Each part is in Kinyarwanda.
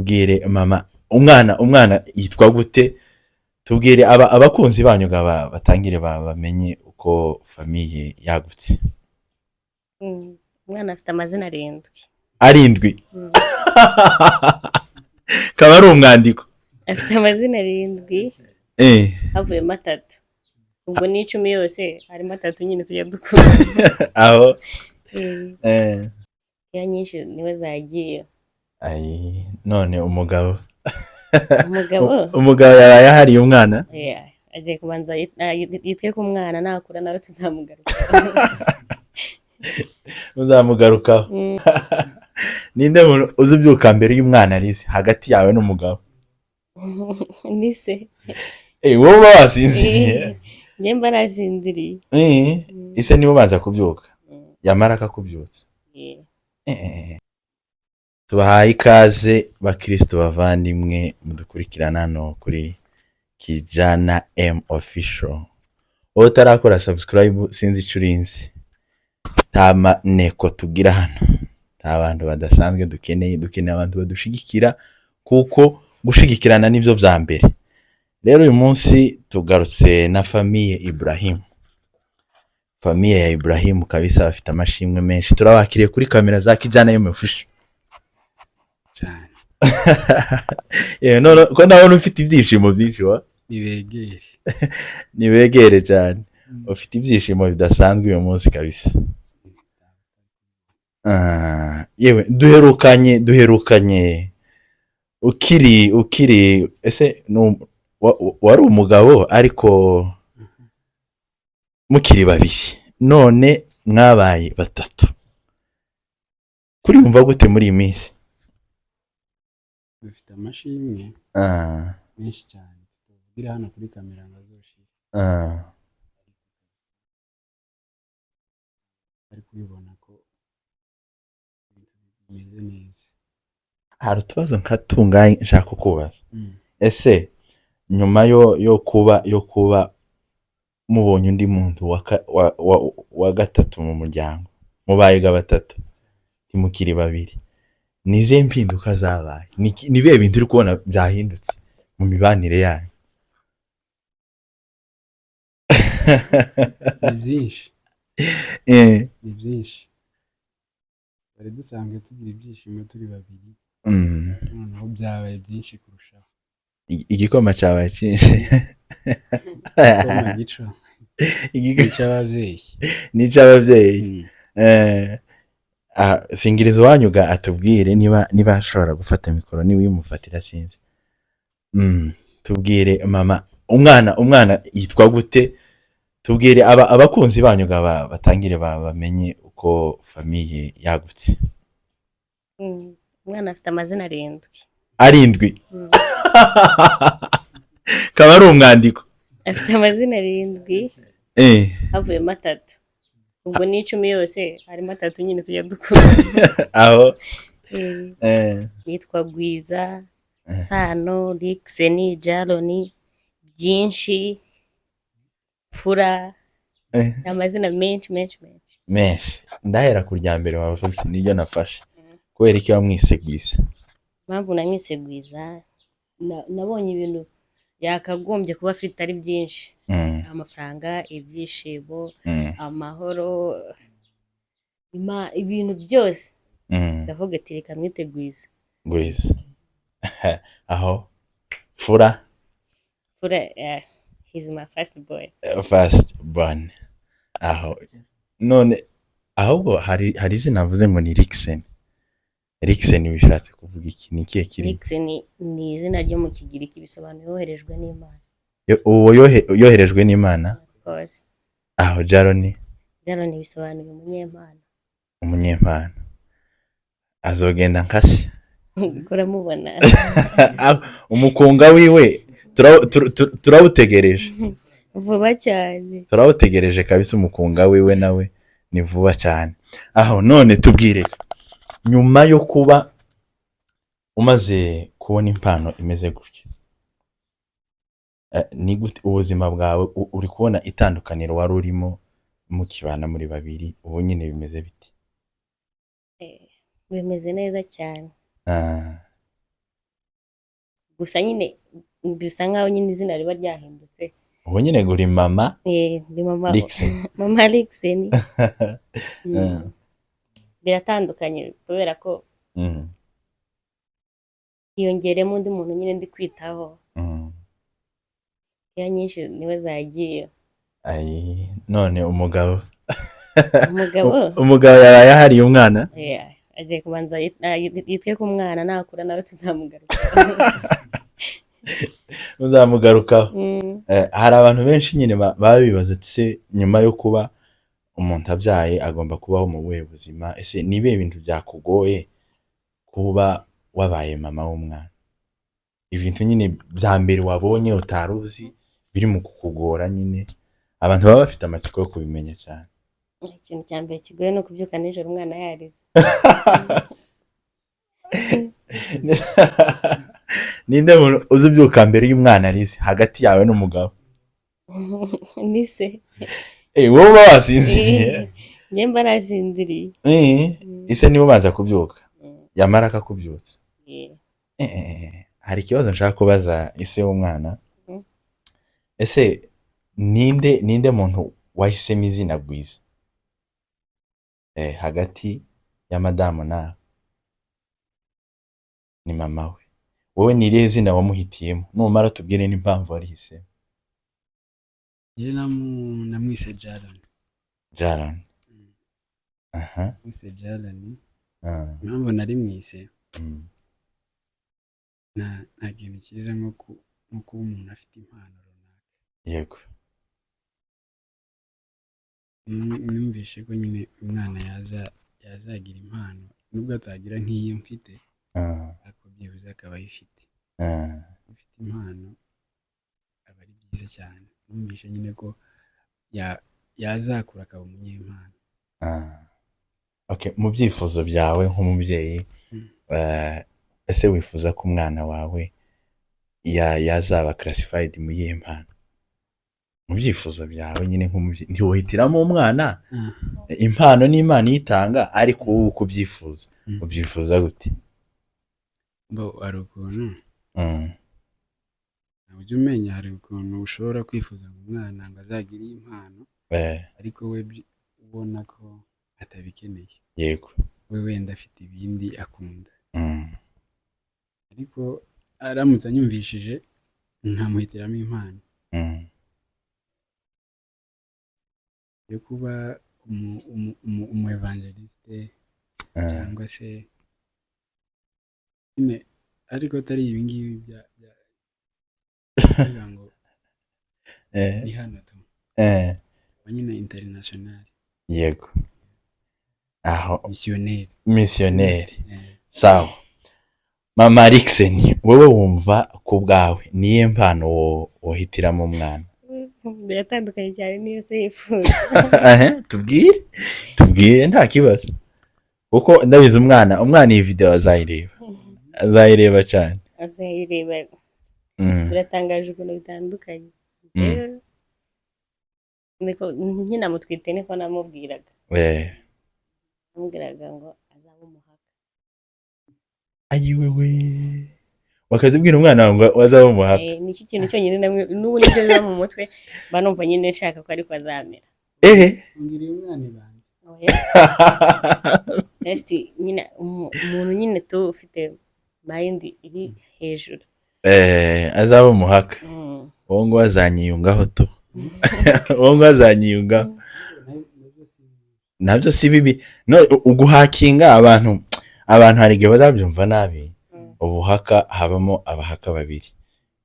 Tubwire mama, umwana yitwa gute? Tubwire abakunzi banyu batangire bamenye uko famille yagutse. Umwana afite amazina 7. 7? Kaba ari umwandiko. Afite amazina 7, havuyemo 3, ubwo ni 10 yose harimo 3 nyine tujya dukora. Aho. Ya nyinshi niwe zagiye. Ayi, none umugabo? Umugabo. Umugabo yabaye ahariye umwana? Yeah, agiye kubanza yitwe ku mwana, nakura nawe tuzamugaruka. Uzamugarukaho. Ninde muntu uzi ubyuka mbere y'umwana arize hagati yawe n'umugabo? Ni se. Wowe uba wasinziriye? Njye mba nasinziriye. Ese niba ubanza kubyuka, yamara akakubyutsa? Yeah. Tubahaye ikaze bakristo bavandimwe mudukurikirana hano kuri Kijana M Official. Wowe utarakora subscribe, sinzi icyo urinzi. Nta maneko tugira hano, nta bantu badasanzwe dukeneye, dukeneye abantu badushigikira, kuko gushigikirana nibyo bya mbere. Rero uyu munsi tugarutse na famille Ibrahim, famille ya Ibrahim kabisa bafite amashimwe menshi. Turabakiriye kuri kamera za Kijana M Official. Cyane. Yewe, none ko ndabona ufite ibyishimo byinshi wa? Nibegere. Nibegere cyane. Ufite ibyishimo bidasanzwe uyu munsi kabisa. Yewe, duherukanye ukiri ese wari umugabo ariko mukiri babiri, none mwabaye 3. Kuriyumva gute muri iyi minsi? Dufite amashimwe menshi cyane tutavugira hano kuri kamera ngo azoshire. Bari kubibona ko ibintu bimeze neza. Hari utubazo nka tungahe nshaka kukubaza. Ese nyuma yo kuba mubonye undi muntu wa gatatu mu muryango, mubaye ga 3, ntimukiri babiri, ni izihe mpinduka zabaye? Ni ibihe bintu uri kubona byahindutse mu mibanire yanyu? Ni byinshi. Ni byinshi. Bari dusanzwe tugira ibyishimo turi babiri, noneho byabaye byinshi kurushaho. Igikoma cyabaye cyinshi. Igikoma gica n'icy'ababyeyi. N'icy'ababyeyi. Singiriza uwanyuga atubwire niba ashobora gufata mikoro, niba uyimufatira sinzi. Tubwire mama, umwana yitwa gute? Tubwire abakunzi banyu batangire bamenye uko famille yagutse. Umwana afite amazina 7. 7? Kaba ari umwandiko. Afite amazina 7, havuyemo 3, ubwo ni 10 yose harimo 3 nyine tujya dukora. Aho. Yitwa Gwiza, Sano, Rixeni, Jaroni, Byinshi, Fura. Amazina menshi menshi menshi. Menshi. Ndahera ku rya mbere wavuze, niryo nafashe. Kubera iki wamwise Gwiza? Impamvu namwise Gwiza, nabonye ibintu yakagombye kuba afite ari byinshi. Amafaranga, ibyishimo, amahoro, ibintu byose. Ndavuga ati reka mwite Gwiza. Gwiza. Aho Fura? Fura, he's my first boy. First born. Aho none ahubwo hari izina navuze ngo ni Rixen. Rixen bishatse kuvuga iki? Ni ikihe kiri? Rixen ni izina ryo mu Kigiriki, bisobanuye yoherejwe n'Imana. Uwo yoherejwe n'Imana? Of course. Aho Jaroni? Jaroni bisobanuye umunyempano. Umunyempano. Azogenda nkashe. Uramubona. Umukunga wiwe turawutegereje. Vuba cyane. Turawutegereje kabisa, umukunga wiwe nawe ni vuba cyane. Aho none tubwire, nyuma yo kuba umaze kubona impano imeze gutya, ni gute ubuzima bwawe uri kubona itandukaniro wari urimo mukibana muri babiri, ubu nyine bimeze bite? Bimeze neza cyane. Gusa nyine bisa nkaho nyine izina riba ryahindutse. Ubu nyine ngo uri mama Ndi mama Rixen. Mama Rixen. Biratandukanye kubera ko hiyongeremo undi muntu nyine ndi kwitaho. Iya nyinshi niwe zagiye. Ayi, none umugabo? Umugabo? Umugabo yabaye ahariye umwana? Yeah, agiye kubanza yitwe ku mwana, nakura nawe tuzamugaruka. Uzamugarukaho. Hari abantu benshi nyine baba bibaza ati: se nyuma yo kuba umuntu abyaye agomba kubaho mu buhe buzima? Ese ni ibihe bintu byakugoye kuba wabaye mama w'umwana? Ibintu nyine bya mbere wabonye utari uzi biri mu kukugora nyine, abantu baba bafite amatsiko yo kubimenya cyane. Ikintu cya mbere kigoye ni ukubyuka nijoro umwana yarize. Ninde muntu uzi ubyuka mbere y'umwana arize hagati yawe n'umugabo? Ni se. Wowe uba wasinziriye? Njye mba nasinziriye. Ise niwe ubanza kubyuka, yamara akakubyutsa? Yeah. Hari ikibazo nshaka kubaza ise w'umwana. Ese ninde muntu wahisemo izina Gwiza hagati ya madamu nawe? Ni mama we. Wowe ni irihe zina wamuhitiyemo? Numara tubwire n'impamvu warihisemo. Njye namwise Jaron. Jaron. Aha. Mwise Jaron. Impamvu narimwise, nta kintu cyiza nko kuba umuntu afite impano runaka. Numvishe ko nyine umwana yazagira impano, nubwo atagira nk'iyo mfite, ariko byibuze akaba ayifite. Ufite impano aba ari byiza cyane. Numvishe nyine ko yazakura akaba umunyempano. Okay, mu byifuzo byawe nk'umubyeyi, ese wifuza ko umwana wawe yazaba classified mu yihe mpano? Mu byifuzo byawe nyine nk'umubyeyi, ntiwohitiramo umwana, impano ni Imana iyitanga, ariko wowe uko ubyifuza, ubyifuza gute? Bo hari ukuntu ujya umenya, hari ukuntu ushobora kwifuza ngo umwana ngo azagire iyi impano, ariko we ubona ko atabikeneye. We wenda afite ibindi akunda. Ariko aramutse anyumvishije nkamuhitiramo impano yo kuba umu evangeliste cyangwa se nyine, ariko atari ibi ngibi bya kuvuga ngo ni hano tu, nyine international. Yego, aho. Missionnaire. Missionnaire. Sawa. Mama Rixen, wowe wumva ku bwawe niye mpano wohitiramo umwana? Biratandukanye cyane n'iyo se yifuza. Tubwire, nta kibazo, kuko ndabizi umwana iyi video azayireba cyane. Azayireba. Biratangaje ukuntu bitandukanye. Rero, niko nkinamutwite niko namubwiraga. Namubwiraga ngo azabe umuhaka. Ayiwewe, wakazibwira umwana wawe ngo azaba umuhaka? Nicyo kintu cyonyine namwe n'ubu nibyo biba mu mutwe, mba numva nyine nshaka ko ariko azamera. Ngiriye umwana ibanga. Oya. Just nyine umuntu nyine tu ufite mind iri hejuru. Azaba umuhaka. Uwo nguwo azanyiyungaho tu, uwo nguwo azanyiyungaho. Nabyo si Nabyo si bibi. No uguhakinga abantu hari igihe bazabyumva nabi. Ubuhaka habamo abahaka babiri.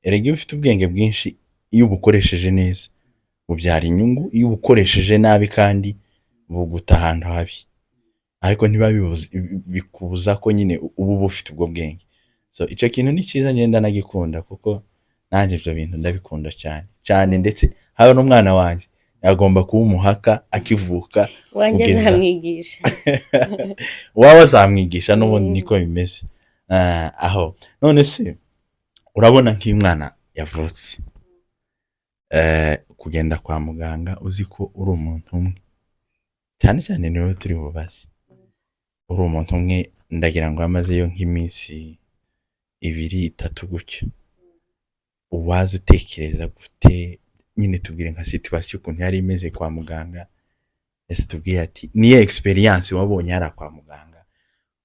Erega iyo ufite ubwenge bwinshi, iyo ubukoresheje neza bubyara inyungu, iyo ubukoresheje nabi kandi buguta ahantu habi, ariko ntibabibuze bikubuza ko nyine uba bufite ubwo bwenge. So icyo kintu ni cyiza, ngenda nagikunda, kuko nanjye ibyo bintu ndabikunda cyane cyane, ndetse haba n'umwana wanjye agomba kuba umuhaka akivuka. Wanjye Kugeza. azamwigisha. Waba azamwigisha n'ubundi. Niko bimeze. Aho none se urabona nk'iyo umwana yavutse, kugenda kwa muganga uzi ko uri umuntu umwe, cyane cyane niwe turi bubaze, uri umuntu umwe, ndagira ngo amazeyo nk'iminsi 2, 3 gutyo. Waza utekereza gute nyine? Tubwire nka situation ukuntu yari imeze kwa muganga. Ese tubwire ati niyo experience wabonye hariya kwa muganga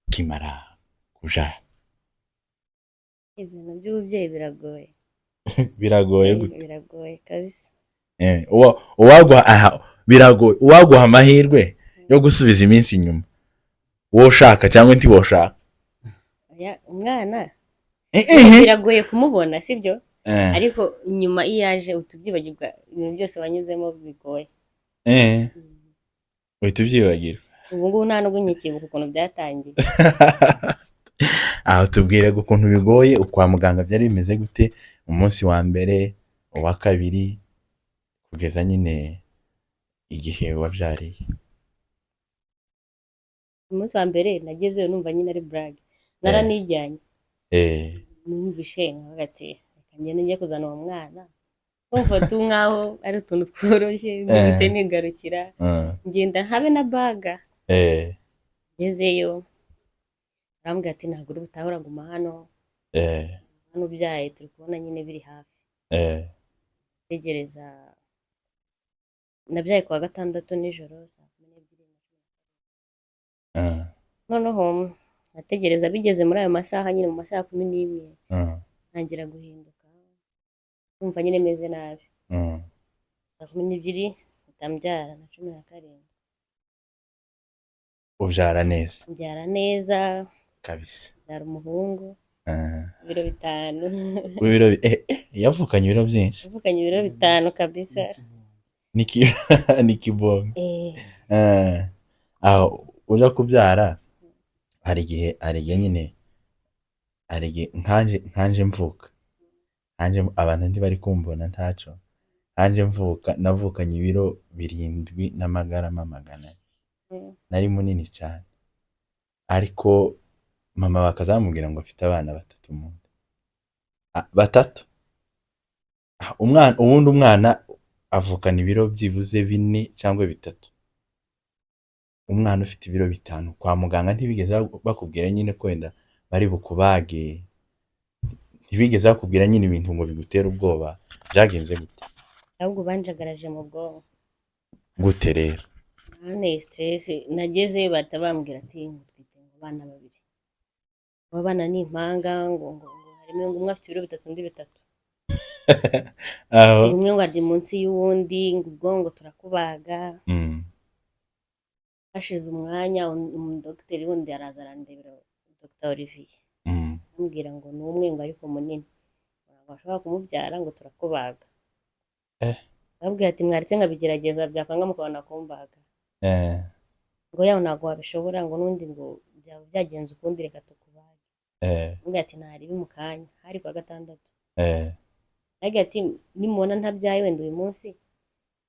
ukimara kubyara? Ibintu by'ububyeyi biragoye. Biragoye gute? Biragoye kabisa. Uwaguha aha biragoye, uwaguha amahirwe yo gusubiza iminsi inyuma, woshaka cyangwa ntiwoshaka? Oya, umwana Eh. biragoye kumubona, sibyo? Eh. Ariko nyuma iyo yaje utubyibagirwa ibintu byose wanyuzemo bigoye. Uhita ubyibagirwa. Ubu ngubu nta nubwo nkikibuka ukuntu byatangiye. Aho tubwire ukuntu bigoye kwa muganga, byari bimeze gute umunsi wa mbere, uwa kabiri, kugeza nyine igihe wabyariye? Umunsi wa mbere nagezeyo numva nyine ari burage, naranijyanye. Numvishe nkavuga ati reka ngende njye kuzana uwo mwana, numva tu nkaho ari utuntu tworoshye, mpite nigarukira. Ngenda habe na baga. Ngezeyo arambwira ati ntabwo uri butahe, uraguma hano. Hano ubyaye turi kubona nyine biri hafi. Tegereza. Nabyaye kuwa gatandatu nijoro saa 12. Noneho nkategereza, bigeze muri ayo masaha nyine, mu masaha 11, ntangira guhinduka, numva nyine meze nabi. Saa 12 mpita mbyara na 17. Ubyara neza? Mbyara neza. Kabisa. Mbyara umuhungu. Ibiro 5. W'ibiro yavukanye ibiro byinshi. Yavukanye ibiro 5 kabisa. Ni kibonge. Eh. Aho uja kubyara, hari igihe nyine, hari igihe nkanje mvuka, nkanje abantu ntibari kumbona ntaco, nkanje mvuka navukanye ibiro 7 n'amagarama 400. Nari munini cyane, ariko mama bakazamubwira ngo afite abana batatu mu nda. Batatu. Umwana ubundi, umwana avukana ibiro byibuze 4 cyangwa 3. Umwana ufite ibiro 5 kwa muganga, ntibigeze bakubwira nyine ko wenda bari bukubage? Ntibigeze bakubwira nyine ibintu ngo bigutere ubwoba? Byagenze gute? Ahubwo banjagaraje mu bwonko. Gute rero? Banteye stress. Nagezeyo bahita bambwira ati ngo twite ngo abana babiri, abo bana ni impanga, ngo harimo ngo umwe afite ibiro 3 undi 3. Aho ngo umwe ngo ari munsi y'uwundi, ngo ubwo ngo turakubaga. Hashize umwanya umudogiteri wundi araza arandebera, Dr Olivier, ambwira ngo ni umwe, ngo ariko munini, ntabwo bashobora kumubyara, ngo turakubaga. Arabwira ati mwaretse nkabigerageza, byakwanga mukabona kumbaga. Ngo yawe ntabwo wabishobora, ngo n'undi ngo byaba byagenze ukundi, reka tukubage. Arambwira ati ntaribi mu kanya, hari kuwa gatandatu. Arabwira ati nimubona ntabyaye wenda uyu munsi,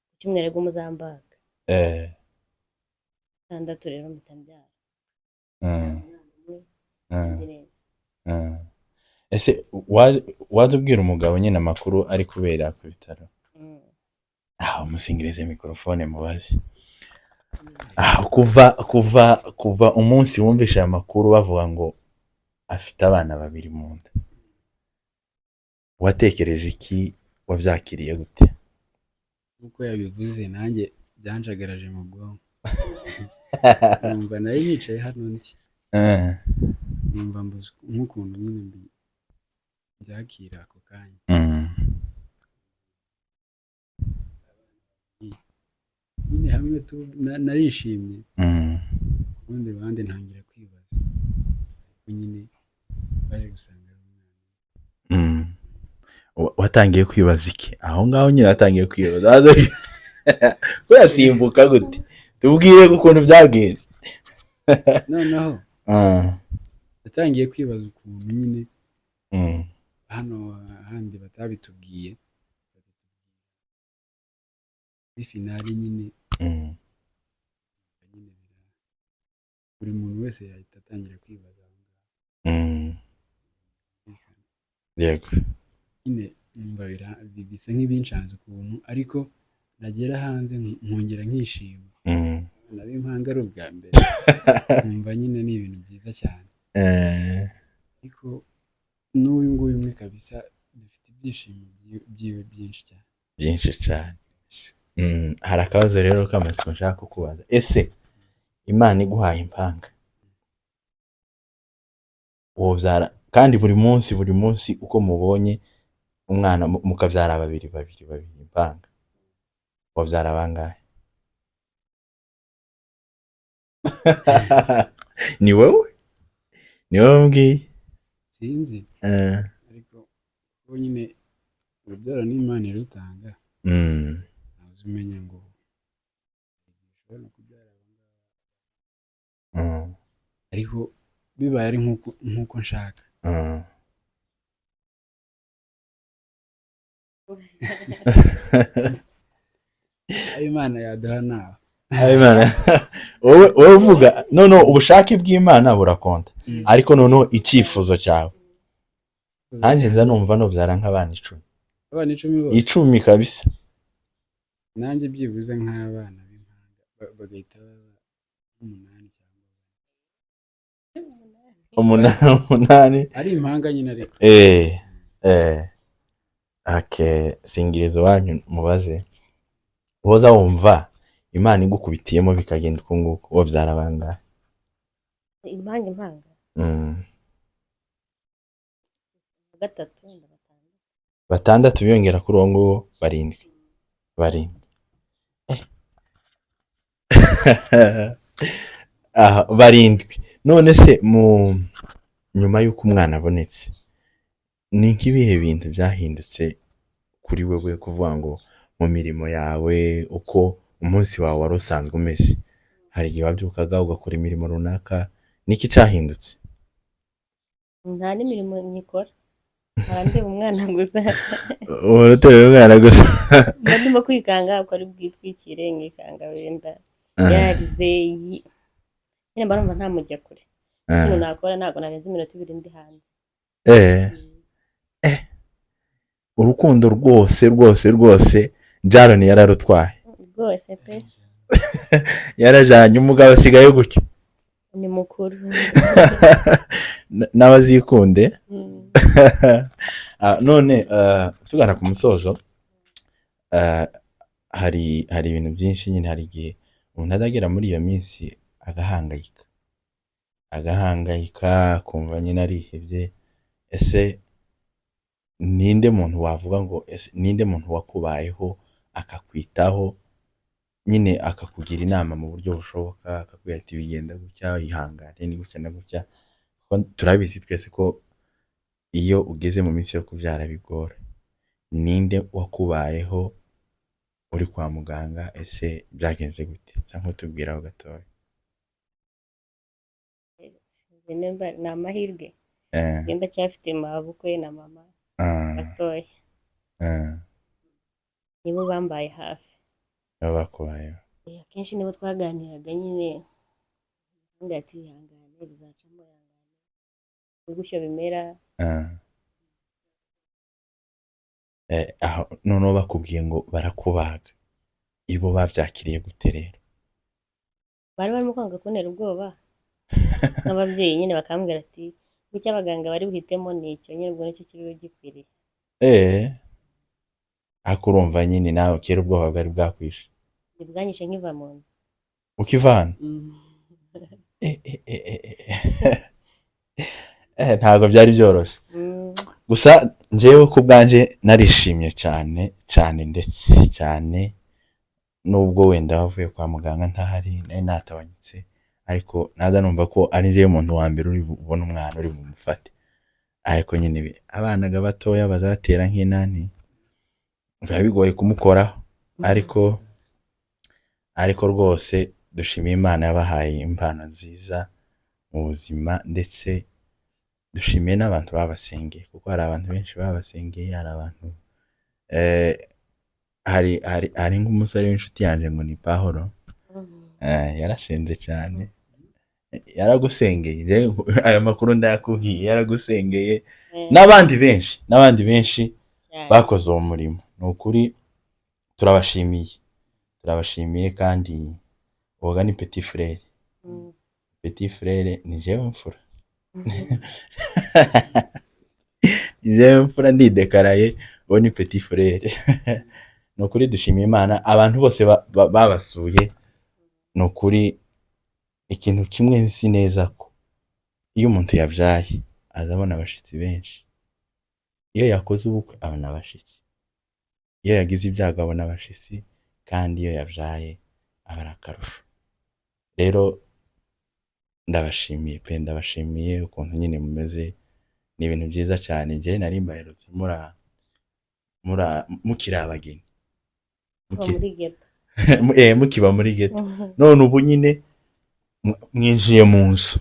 ku cyumweru aribwo muzambaga. Gatandatu rero mpita mbyara. Umwana umwe, ndi neza. Ese waza ubwira umugabo nyine amakuru ari kubera ku bitaro? Umusingirize mikorofone mubaze. Kuva umunsi wumvishe aya makuru bavuga ngo afite abana babiri mu nda, watekereje iki? Wabyakiriye gute? Nk'uko yabivuze, nanjye byanjagaraje mu bwonko. Numva nari nicaye hano ndi numva mbuze nk'ukuntu nyine mbyakira ako kanya. Nyine hamwe narishimye, ku rundi ruhande ntangira kwibaza, ariko nyine baje gusanga ari umwana. Watangiye kwibaza iki aho ngaho nyine? Watangiye kwibaza ko yasimbuka gute? Tubwire ukuntu byagenze. Noneho natangiye kwibaza ukuntu nyine hano handi batabitubwiye muri finale nyine. Nyine buri muntu wese yahita atangira kwibaza aho ngaho. Yego. Nyine numva bisa nk'ibinshanze ukuntu, ariko nagera hanze nkongera nkishima. Abana b'impanga ari ubwa mbere, nkumva nyine ni ibintu byiza cyane. Ariko n'uyu nguyu umwe kabisa. Dufite ibyishimo byiwe byinshi cyane. Byinshi cyane. Hari akabazo rero k'amatsiko nshaka kukubaza. Ese Imana iguhaye impanga, wobyara kandi buri munsi, buri munsi uko mubonye umwana, mukabyara babiri babiri babiri impanga, wabyara bangahe? Ni wowe, ni wowe mbwiye. Sinzi, ariko kuko nyine urubyaro n'Imana irutanga, ntawe uzi umenya ngo ushobora no kubyara aba ngaba. Ariko bibaye ari nk'uko nshaka. Ayo Imana yaduha nawe. Ayo Imana, wowe uvuga noneho ubushake bw'Imana burakonta, ariko noneho icyifuzo cyawe. Nanjye nza numva nobyara nk'abana 10. Abana 10 bose? 10 kabisa. Nanjye byibuze nk'abana b'impanga bagahita baba nk'umunani cyangwa 8. Ari impanga nyine ariko. Okay, singirizo wanyu mubaze. Woza wumva Imana igukubitiyemo bikagenda uko nguko, wobyara bangahe? Impanga impanga. 3 wenda 6. 6 biyongera kuri uwo nguwo, 7. 7. Aha, 7. None se mu nyuma y'uko umwana abonetse, ni nk'ibihe bintu byahindutse kuri wewe, kuvuga ngo mu mirimo yawe, uko umunsi wawe wari usanzwe umeze? Hari igihe wabyukaga ugakora imirimo runaka, niki cyahindutse? Nta n'imirimo nkikora, nkora ndeba umwana gusa. Uhora uteruye umwana gusa? Mba ndimo kwikanga uko ari bwitwikire, nkikanga wenda yarize, nyine mba numva ntamujya kure. Ikintu nakora ntabwo narenza iminota 2 ndi hanze. Urukundo rwose rwose rwose Jaron yararutwaye. Rwose pe. Yarajanye, umugabo asigaye gutyo. Ni mukuru. N'abazikunde. None tugana ku musozo, hari ibintu byinshi nyine, hari igihe umuntu azagera muri iyo minsi agahangayika. Agahangayika akumva nyine arihebye. Ese ninde muntu wavuga ngo ese ninde muntu wakubayeho akakwitaho nyine akakugira inama mu buryo bushoboka, akakubwira ati bigenda gutya, ihangane, ni gutya na gutya? Kuko turabizi twese ko iyo ugeze mu minsi yo kubyara bigora. Ninde wakubayeho uri kwa muganga? Ese byagenze gute? Cyangwa tubwiraho gatoya. Ni amahirwe. Ngenda cyafite mabukwe na mama gatoya. Nibo bambaye hafi. Nibo bakubayeho. Akenshi nibo twaganiraga nyine, ati ihangane bizacamo, ihangane gutyo bimera. Aho noneho bakubwiye ngo barakubaga, ibo bavyakiriye gute rero? Bari barimo kwanga kuntera ubwoba nk'ababyeyi nyine, bakambwira ati gucya abaganga bari buhitemo ni icyo nyine, ubwo nicyo kibi gikwiriye. Ariko urumva nyine nawe kera ubwoba bwari bwakwishe. Ntibwanyishe nkiva mu nzu. Ukiva hano? Ntabwo byari byoroshye. Gusa njyewe ku bwanjye narishimye cyane cyane ndetse cyane, nubwo wenda wavuye kwa muganga ntahari, nari natabanyitse, ariko naza numva ko ari njyewe muntu wa mbere uri bubone umwana uri bumufate. Ariko nyine abana batoya bazatera nk'inani biba bigoye kumukoraho, ariko rwose dushimiye Imana yabahaye impano nziza mu buzima, ndetse dushimiye n'abantu babasengeye, kuko hari abantu benshi babasengeye. Hari abantu hari nk'umusore w'inshuti yanjye ngo ni Pahoro, yarasenze cyane, yaragusengeye. Aya makuru ndayakubwiye, yaragusengeye n'abandi benshi, n'abandi benshi bakoze uwo murimo. Ni ukuri turabashimiye, turabashimiye. Kandi uwoga ni petit frere. Petit frere ni jewe mfura. Jewe mfura ndidekaraye, uwo ni petit frère. Ni ukuri dushimiye Imana, abantu bose babasuye. Ni ukuri ikintu kimwe nzi neza ko iyo umuntu yabyaye aza abona abashitsi benshi, iyo yakoze ubukwe abona abashitsi, iyo yagize ibyago abona abashitsi, kandi iyo yabyaye aba ari akarusho. Rero ndabashimiye pe, ndabashimiye ukuntu nyine mumeze, ni ibintu byiza cyane. Njyewe nari mbaherutse mukiri abageni. Kuva muri ghetto. Mukiba muri ghetto. None ubu nyine mwinjiye mu nzu.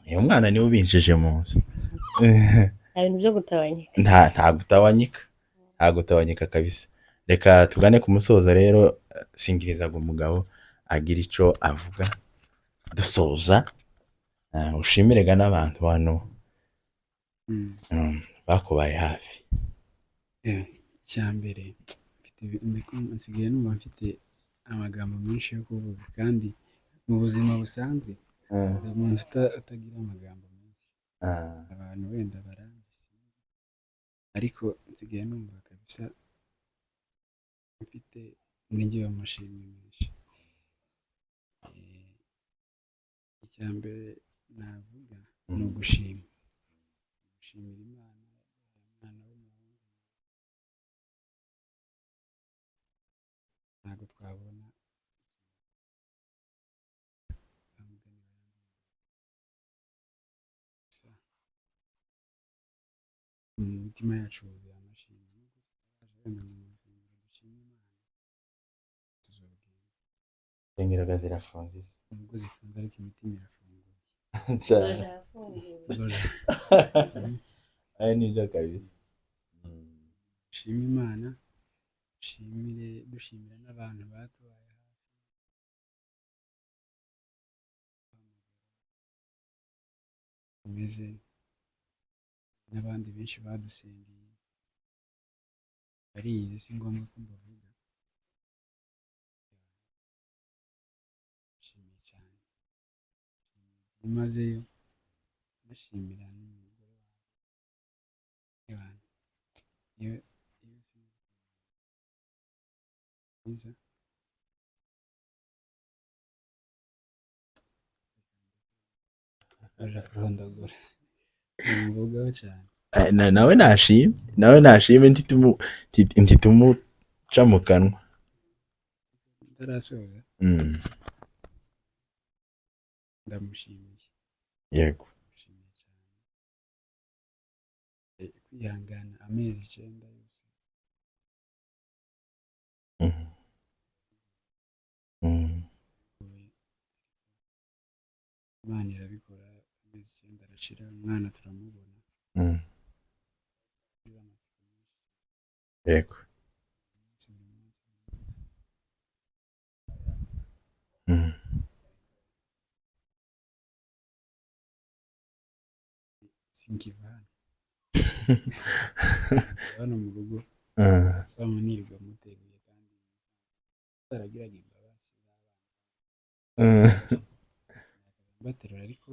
Uyu mwana niwe ubinjije mu nzu. Nta bintu byo gutabanyika. Nta gutabanyika, nta gutabanyika kabisa. Reka tugane ku musozo rero. Singirizaga umugabo agira ico avuga dusoza. Ushimire ga n'abantu hano bakubaye hafi. Icya mbere nsigaye numva mfite amagambo menshi yo kuvuga, kandi mu buzima busanzwe umuntu utagira amagambo menshi, abantu wenda baranzi, ariko nsigaye numva kabisa mfite muri njyewe amashimwe menshi. Icya mbere navuga ni ugushima, gushimira Imana, umwana w'umuhungu ntabwo twabona. Mu mitima yacu huzuye amashimwe, wenda mu rusengero dushima Imana tuzobwira. Insengero zirafunze. Nubwo zifunze ariko imitima irafunguye. Cyane. Tuzoja ahafunguye. Tuzoja. Aya nibyo kabisa. Dushime Imana, dushimire, dushimira n'abantu batubaye hafi, bameze n'abandi benshi badusengeye, bariyizi si ngombwa ko mbavuga. Nshimiye cyane byimazeyo, ndashimira n'umugore wanjye. Iyo iyo mwiza aje kurondogora umuvugaho cyane. Nawe nashime, nawe nashime, ntitumuca mu kanwa. Ntarasoza. Ndamushimiye. Ndamushimiye cyane. Kwihangana amezi 9 yose. Imana irabikora, amezi 9 arashira, umwana turamubona. Umunsi buri munsi, buri munsi. Sinkiva hano, hano mu rugo. Twama nirirwa muteruye, kandi ataragiraga imbabazi baterura, ariko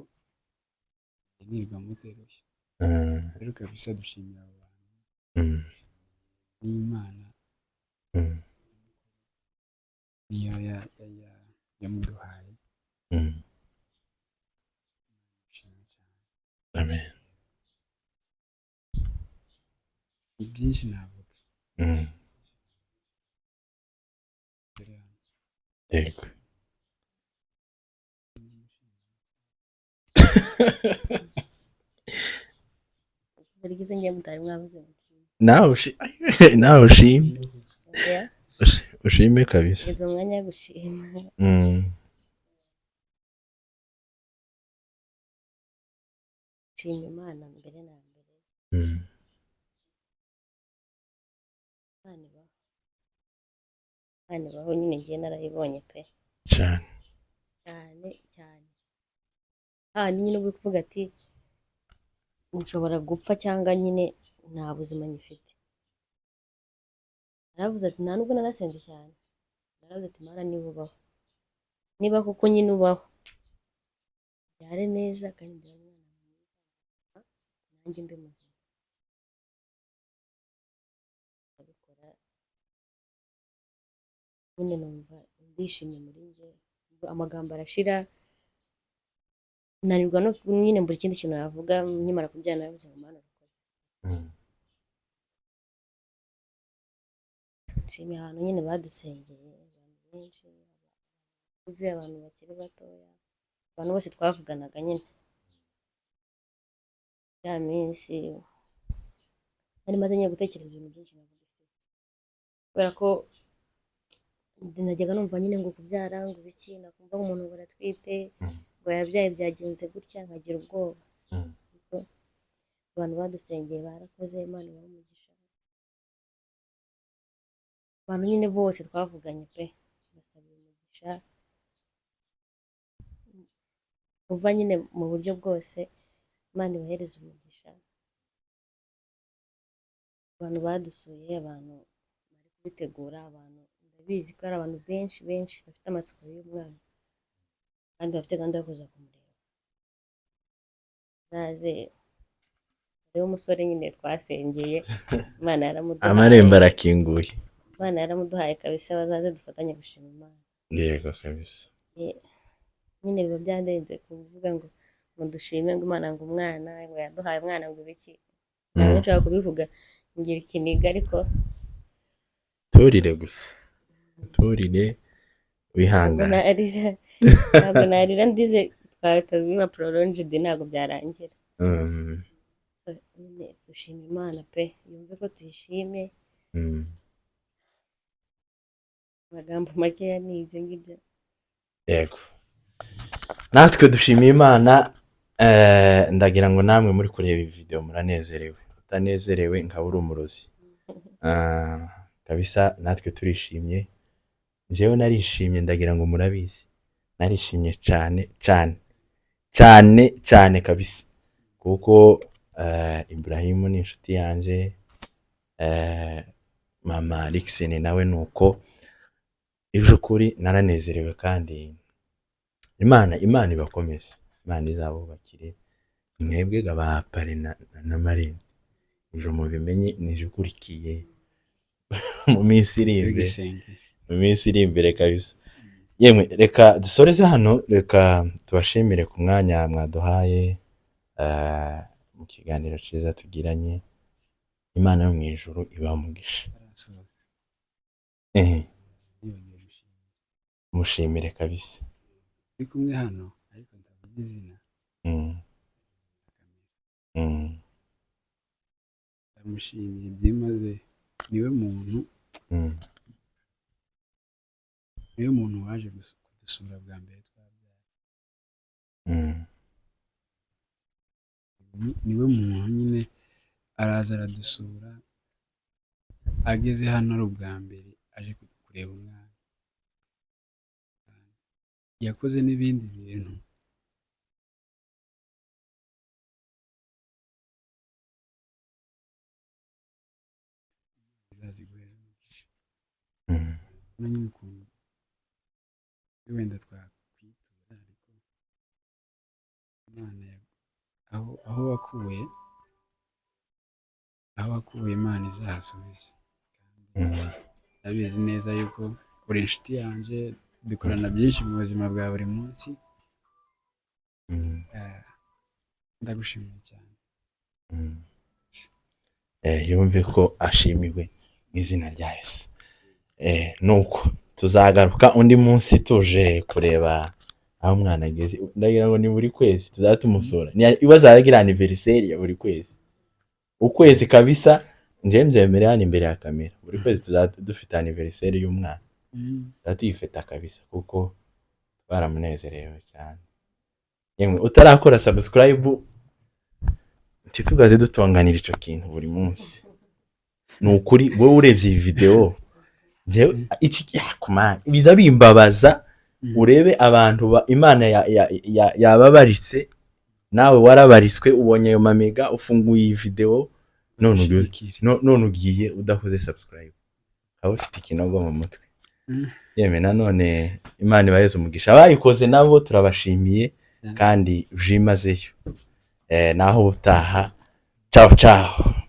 nirirwa muteruye. Rero kabisa dushimira abo bantu n'Imana niyo yamuduhaye. Dushimye cyane. Amen. Ni byinshi navuga. Dore hano. Yego. Burigize ngiye mutari mwavuze muti. Nawe ushime. Oya, Ushime kabisa. ngeze mu mwanya wo gushima. Nshima Imana mbere na mbere. Imana ibaho. Imana ibaho nyine, ngiye narayibonye pe. Cyane. Cyane cyane. Handi nyine uba uri kuvuga ati nshobora gupfa cyangwa nyine nta buzima nyifite. Naravuze ati nta nubwo narasenze cyane. Naravuze ati Mana niba ubaho, niba koko nyine ubaho, mbyare neza kandi mbyare umwana mwiza, nanjye mbe muzima. Nyine numva ndishimye muri njye, amagambo arashira, nanirwa no nyine mbura ikindi kintu navuga. Nkimara kubyara naravuze ngo Mana urakoze. Nshimiye abantu nyine badusengeye, abantu benshi, abakuze, abantu bakiri batoya, abantu bose twavuganaga nyine. Ya minsi nari maze nyine gutekereza ibintu byinshi, nkavuga ese kubera ko najyaga numva nyine ngo kubyara ngo ibiki, nakumva ngo umuntu ngo aratwite, ngo yabyaye byagenze gutya, nkagira ubwoba. Ariko abantu badusengeye barakoze, Imana ibahe umugisha. Abantu nyine bose twavuganye pe, basaba umugisha uva nyine mu buryo bwose, Imana ibahereze umugisha. Abantu badusuye, abantu bari kubitegura, abantu ndabizi ko hari abantu benshi benshi bafite amatsiko y'umwana kandi bafite gahunda yo kuza kumureba. Zaze hariho umusore nyine twasengeye, Imana yaramuduhaye. Amarembo arakinguye. Imana yaramuduhaye kabisa, bazaze dufatanye gushima Imana. Yego kabisa. Nyine biba byandenze kuvuga ngo dushime ngo Imana ngo umwana ngo yaduhaye umwana ngo ibiki, ntabwo nshobora kubivuga ngira ikiniga, ariko Turire gusa, turire wihangane. Ntabwo narira ndize, twahita biba prolonged, ntabwo byarangira. Nyine dushima Imana pe, yumve ko tuyishimye. Amagambo makeya ni ibyo ngibyo. Yego, natwe dushimiye Imana. Ndagira ngo namwe muri kureba iyi video muranezerewe, utanezerewe nkaba uri umurozi. Kabisa natwe turishimye, njyewe narishimye, ndagira ngo murabizi, narishimye cyane cyane cyane cyane kabisa, kuko Ibrahim ni inshuti yanjye, mama Rixine nawe nuko, iby'ukuri naranezerewe kandi Imana ibakomeze, Imana izabubakire mwebwe ba pare na marene, ejo mubimenye nije ukurikiye mu minsi iri imbere, mu minsi iri imbere kabisa. Yemwe reka dusoreze hano, reka tubashimire ku mwanya mwaduhaye mu kiganiro cyiza tugiranye. Imana yo mu ijuru ibahe umugisha. Mushimire kabisa. Turi kumwe hano ariko ndavuga izina. Ndamushimiye byimaze, niwe muntu niwe muntu waje kudusura bwa mbere twabyara. Niwe muntu nyine araza aradusura, ageze hano ari ubwa mbere aje kureba umwana. Yakoze n'ibindi bintu nyine ukuntu wenda twakwitura, ariko Imana aho wakuye Imana izahasubize. Ndabizi neza yuko uri inshuti yanjye, dukorana byinshi mu buzima bwa buri munsi. Ndagushimiye cyane. Yumve ko ashimiwe mu izina rya Yesu. Nuko tuzagaruka undi munsi tuje kureba aho umwana ageze. Ndagira ngo ni buri kwezi tuzajya tumusura, iwe azagira anniversaire ya buri kwezi, ukwezi kabisa. Njyewe mbyemere hano imbere ya kamera, buri kwezi tuzajya dufite anniversaire y'umwana, tuzajya tuyifeta kabisa, kuko twaramunezerewe cyane. Yemwe utarakora subscribe, ntitugaze dutonganira ico kintu buri munsi. Ni ukuri wowe urebye iyi video, njyewe biza bimbabaza. Urebe abantu Imana yababaritse, nawe warabaritswe, ubonye ayo mamega, ufunguye iyi video none ugiye udakoze subscribe, ukaba ufite ikinogo mu mutwe. Yemwe nanone Imana ibaheze umugisha, abayikoze nabo turabashimiye kandi byimazeyo. Naho ubutaha, ciao ciao.